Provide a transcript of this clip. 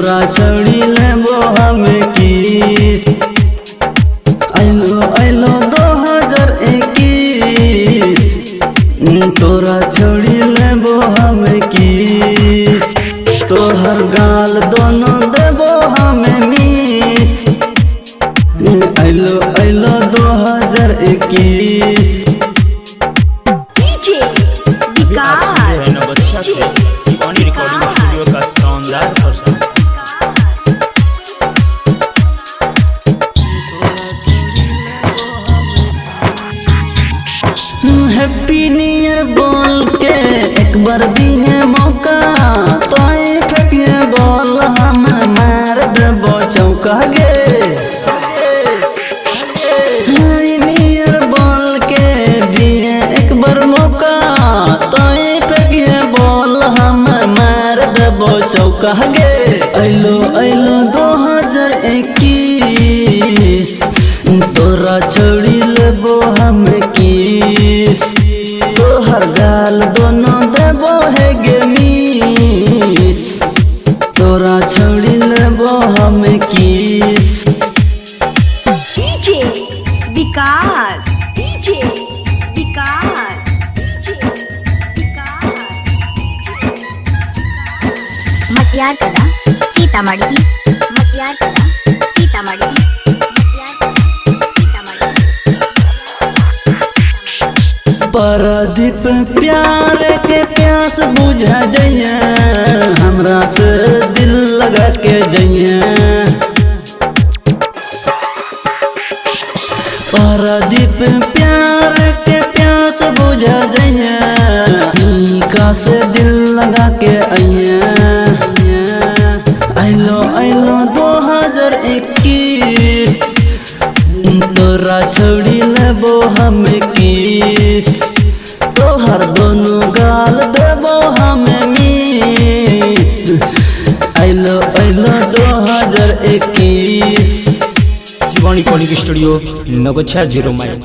तोरा छौड़ी लेबो हम किस। अइलो अइलो 2021, तोरा छौड़ी लेबो हम किस। तोहर गाल दोनों देबो हम मिस। अइलो अइलो 2021। डीजे अभी आप सुन रहे हैं विकास, नवगछिया से शिवानी रिकॉर्डिंग स्टूडियो का शानदार प्रस्तुति। हैप्पी न्यू ईयर बोल के एक बार दिए मौका, तोय फेंकिए बॉल हम मार देबो चौका गे। हैप्पी न्यू ईयर बोल के दिए एक बार मौका, तोय फेंकिए बॉल हम मार देबो चौका गे। अइलो अइलो 2021, तोरा छौड़ी लेबो हम किस। तोहर गाल दोनों देबो हे गे मिस। तोरा छौड़ी लेबो हम किस। DJ Vikas, DJ Vikas, DJ Vikas. Matiyar Kala Sitamarhi, Matiyar Kala Sitamarhi, Matiyar Kala Sitamarhi. Pradeep प्यार के प्यास बुझा जाइए, हमरा से दिल लगा के जाइए। प्रदीप प्यार के प्यास बुझा जाइए, का से दिल लगा के आइए। अइलो अइलो 2021, तोरा छौड़ी लेबो हम किस। तोहर दोनों गाल देबो हम मिस। अइलो अइलो 2021। Shivani recording studio Naugachia 0 mile.